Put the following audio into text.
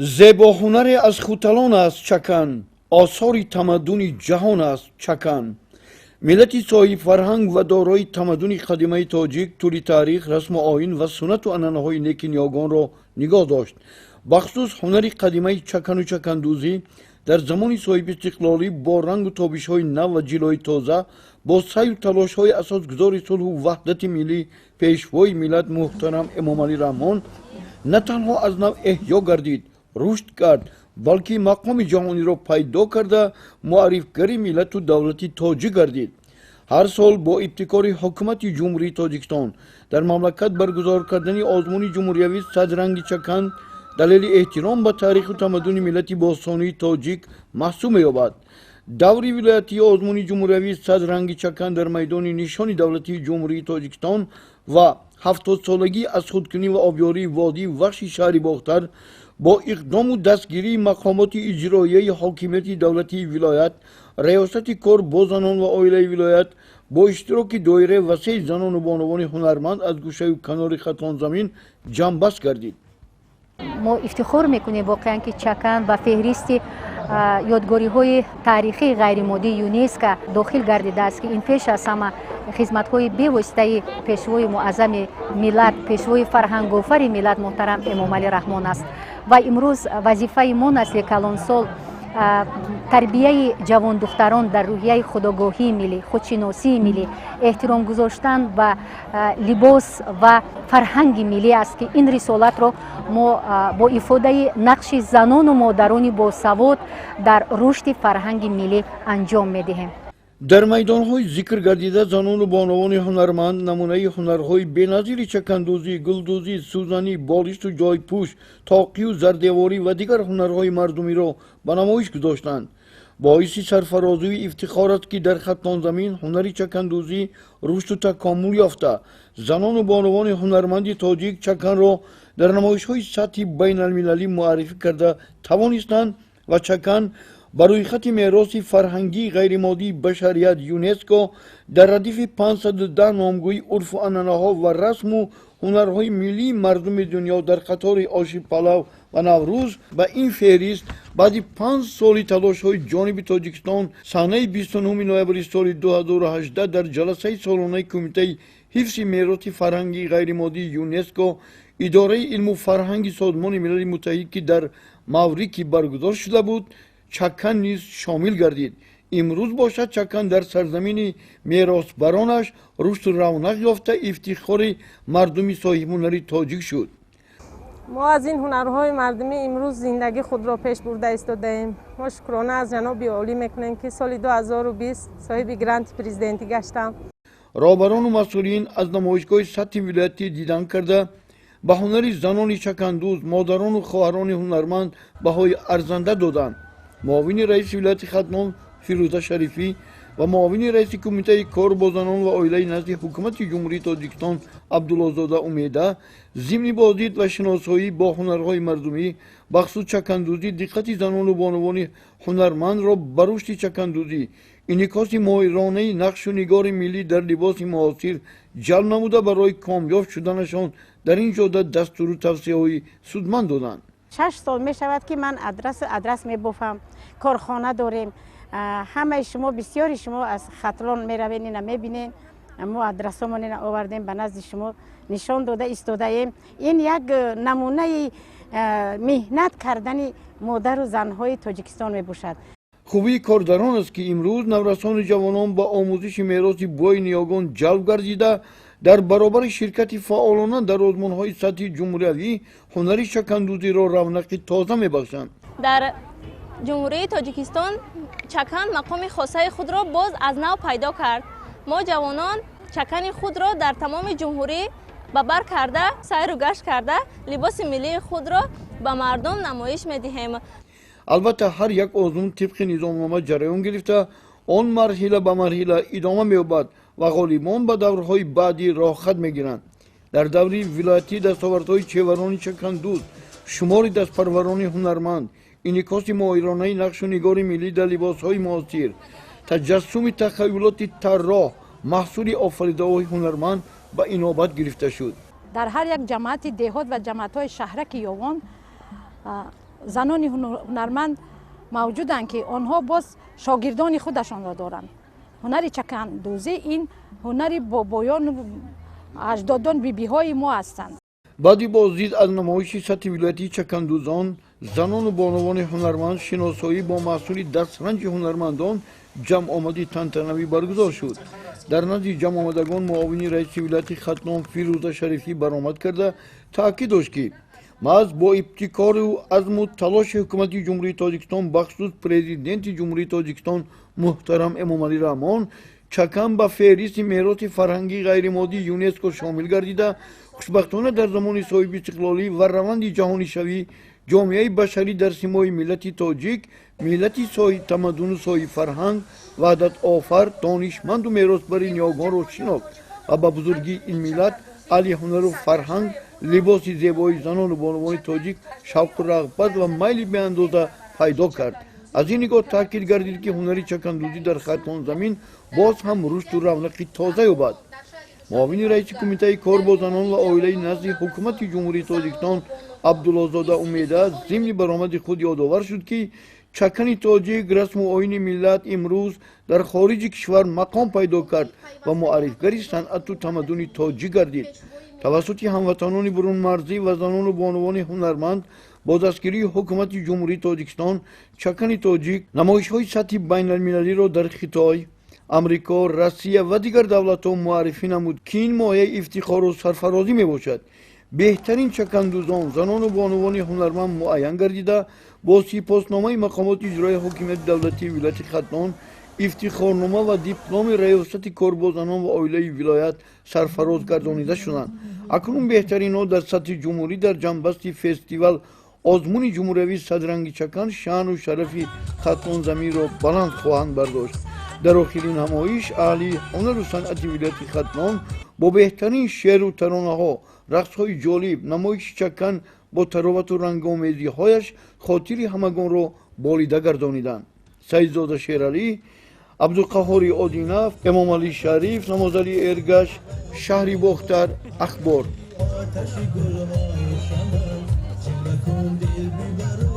Зебоҳунаре аз Хуталон аст чакан, осори тамаддуни ҷаҳон аст чакан. Миллати соҳибфарҳанг ва дорои тамаддуни қадимаи тоҷик тӯли таърих расму оин ва суннату анъанаҳои неки ниёгонро нигоҳ дошт. Бахусус ҳунари қадимаи чакану чакандӯзӣ дар замони соҳибистиқлолӣ бо рангу тобишҳои нав ва ҷилои тоза, бо саъю талошҳои асосгузори сулҳу ваҳдати миллӣ, Пешвои миллат муҳтарам Эмомалӣ Раҳмон, на танҳо аз нав эҳё гардид, рушд кард, балки мақоми ҷаҳониро пайдо карда, муаррифгари миллату давлати тоҷик гардид. Ҳар сол бо ибтикори Ҳукумати Ҷумҳурии Тоҷикистон дар мамлакат баргузор кардани озмуни ҷумҳуриявии «Садранги чакан» далели эҳтиром ба таъриху тамаддуни миллати бостонии тоҷик маҳсуб меёбад. Даври вилоятии озмуни ҷумҳуриявии «Садранги чакан» дар майдони Нишони давлатии Ҷумҳурии Тоҷикистон ва 70-солагии аз худкунӣ ва обёрии водии Вахши шаҳри Бохтар бо иқдому дастгирии мақомоти иҷроияи ҳокимияти давлатии вилоят, Раёсати кор бо занон ва оилаи вилоят, бо иштироки доираи васеи занону бонувони ҳунарманд аз гӯшаю канори Хатлонзамин ҷамъбаст гардид. Мо ифтихор мекунем воқеан, ки чакан ба феҳристи ёдгориҳои таърихии ғайримоддии ЮНЕСКО дохил гардидааст, ки ин пеш аз ҳама хизматҳои бевоситаи Пешвои муаззами миллат, пешвои фарҳангофари миллат муҳтарам Эмомалӣ Раҳмон аст. Ва имрӯз вазифаи мо, насли калонсол, тарбияи ҷавондухтарон дар рӯҳияи худогоҳии миллӣ, худшиносии миллӣ, эҳтиром гузоштан ба либос ва фарҳанги миллӣ аст, ки ин рисолатро мо бо ифодаи нақши занону модарони босавод дар рушди фарҳанги миллӣ анҷом медиҳем. Дар майдонҳои зикр гардида занону бонувони ҳунарманд намунаи ҳунарҳои беназири чакандӯзӣ, гулдӯзӣ, сӯзанӣ, болишту ҷойпӯш, тоқию зардеворӣ ва дигар ҳунарҳои мардумиро ба намоиш гузоштанд. Боиси сарфарозию ифтихор аст, ки дар Хатлонзамин ҳунари чакандӯзӣ рушду такомул ёфта, занону бонувони ҳунарманди тоҷик чаканро дар намоишҳои сатҳи байналмилалӣ муаррифӣ карда тавонистанд ва чакан ба рӯйхати мероси фарҳангии ғайримоддии башарият ЮНЕСКО дар радифи 510 номгӯи урфу анъанаҳо ва расму ҳунарҳои миллии мардуми дунё дар қатори оши палав ва Наврӯз ба ин феҳрист баъди 5 соли талошҳои ҷониби Тоҷикистон санаи 29 ноябри соли 2018 дар ҷаласаи солонаи Кумитаи ҳифзи мероси фарҳангии ғайримоддии ЮНЕСКО, Идораи илму фарҳанги Созмони Милали Муттаҳид, ки дар Маврикий баргузор шуда буд, чакан низ шомил гардид. Имрӯз бошад, чакан дар сарзамини меросбаронаш рушду равнақ ёфта, ифтихори мардуми соҳибҳунари тоҷик шуд. Мо аз ин ҳунарҳои мардумӣ имрӯз зиндагӣ худро пеш бурда истодаем. Мо шукрона аз ҷаноби олӣ мекунем, ки соли 2020 соҳиби гранти президентӣ гаштам. Роҳбарону масъулин аз намоишгоҳи сатҳи вилоятӣ дидан карда, ба ҳунари занони чакандӯз, модарону хоҳарони ҳунарманд баҳои арзанда доданд. Муовини раиси вилояти Хатлон Фирӯза Шарифӣ ва муовини раиси Кумитаи кор бо занон ва оилаи назди Ҳукумати Ҷумҳурии Тоҷикистон Абдуллозода Умеда зимни боздид ва шиносоӣ бо ҳунарҳои мардумӣ, бахусус чакандӯзӣ, диққати занону бонувони ҳунармандро ба рушди чакандӯзӣ, инъикоси моҳиронаи нақшу нигори миллӣ дар либоси муосир ҷалб намуда, барои комёб шуданашон дар ин ҷода дастуру тавсияҳои судманд доданд. 6 сол мешавад, ки ман адрас мебофам, корхона дорем. Ҳамаи шумо, бисёри шумо аз Хатлон меравед, ина мебинед, мо адрасомон ина овардем, ба назди шумо нишон дода истодаем. Ин як намунаи меҳнат кардани модару занҳои Тоҷикистон мебошад. Хубии кор дар он аст, ки имрӯз наврасону ҷавонон ба омӯзиши мероси бои ниёгон ҷалб гардида, дар баробари ширкати фаъолона дар озмунҳои сатҳи ҷумҳуриявӣ ҳунари чакандӯзиро равнақи тоза мебахшанд. Дар Ҷумҳурии Тоҷикистон чакан мақоми хосаи худро боз аз нав пайдо кард. Мо, ҷавонон, чакани худро дар тамоми ҷумҳурӣ ба бар карда, сайру гашт карда, либоси миллии худро ба мардум намоиш медиҳем. Албатта, ҳар як озмун тибқи низомнома ҷараён гирифта, он марҳила ба марҳила идома меёбад ва ғолибон ба даврҳои баъдӣ роҳхат мегиранд. Дар даври вилоятӣ дастовардҳои чеварони чакандӯз, шумори дастпарварони ҳунарманд, инъикоси моҳиронаи нақшу нигори миллӣ дар либосҳои муосир, таҷассуми тахаюлоти тарроҳ, маҳсули офаридаҳои ҳунарманд ба инобат гирифта шуд. Дар ҳар як ҷамоати деҳот ва ҷамоатҳои шаҳраки Ёвон. Занони ҳунарманд мавҷуданд, ки онҳо боз шогирдони худашонро доранд. Ҳунари чакандӯзӣ ин ҳунари бобоён, аҷдодон, бибиҳои мо ҳастанд. Баъди боздид аз намоиши сатҳи вилоятии чакандӯзон, занону бонувони ҳунарманд, шиносоӣ бо маҳсули дастранҷи ҳунармандон, ҷамъомади тантанавӣ баргузор шуд. Дар назди ҷамъомадагон муовини раиси вилояти Хатлон Фирӯза Шарифӣ баромад карда, таъкид дошт, ки маҳз бо ибтикору азму талоши Ҳукумати Ҷумҳурии Тоҷикистон, бахусус Президенти Ҷумҳурии Тоҷикистон муҳтарам Эмомалӣ Раҳмон, чакан ба феҳристи мероси фарҳангии ғайримоддии ЮНЕСКО шомил гардида, хушбахтона дар замони соҳибистиқлолӣ ва раванди ҷаҳонишавӣ ҷомеаи башарӣ дар симои миллати тоҷик, миллати соҳибтамаддуну соҳибфарҳанг, ваҳдатофар, донишманду меросбари ниёгонро шинохт ва ба бузургии ин миллат, аҳли ҳунару фарҳанг, либоси зебои занону бонувони тоҷик шавқу рағбат ва майли беандоза пайдо кард. Аз ин нигоҳ таъкид гардид, ки ҳунари чакандӯзӣ дар Хатлонзамин боз ҳам рушду равнақи тоза ёбад. Муовини раиси Кумитаи кор бо занон ва оилаи назди Ҳукумати Ҷумҳурии Тоҷикистон Абдуллозода Умеда зимни баромади худ ёдовар шуд, ки чакани тоҷик, расму оини миллат имрӯз дар хориҷи кишвар мақом пайдо кард ва муаррифгари санъату тамаддуни тоҷик гардид. Тавассути ҳамватанони бурунмарзӣ ва занону бонувони ҳунарманд бо дастгирии Ҳукумати Ҷумҳурии Тоҷикистон чакани тоҷик намоишҳои сатҳи байналмилалиро дар Хитой, Амрико, Россия ва дигар давлатҳо муаррифӣ намуд, ки ин мояи ифтихору сарфарозӣ мебошад. Беҳтарин чакандӯзон, занону бонувони ҳунарманд муайян гардида, бо сипосномаи мақомоти иҷроияи ҳокимияти давлатии вилояти Хатлон, ифтихорнома ва дипломи Раёсати кор бо занон ва оилаи вилоят сарфароз гардонида шуданд. Акнун беҳтаринҳо дар сатҳи ҷумҳурӣ дар ҷамъбасти фестивал озмуни ҷумҳуриявии «Садранги чакан» шаъну шарафи Хатлонзаминро баланд хоҳанд бардошт. Дар охирин ҳамоиш аҳли ҳунару санъати вилояти Хатлон бо беҳтарин шеъру таронаҳо, рақсҳои ҷолиб, намоиши чакан бо таровату рангомезиҳояш хотири ҳамагонро болида гардониданд. Саидзода Шералӣ, Абдуқаҳҳори Одинав, Эмомалӣ Шариф, Намозалӣ Эргаш, шаҳри Бохтар, Ахбор. Оташи гулҳои шамал, зинда кун дил бибару.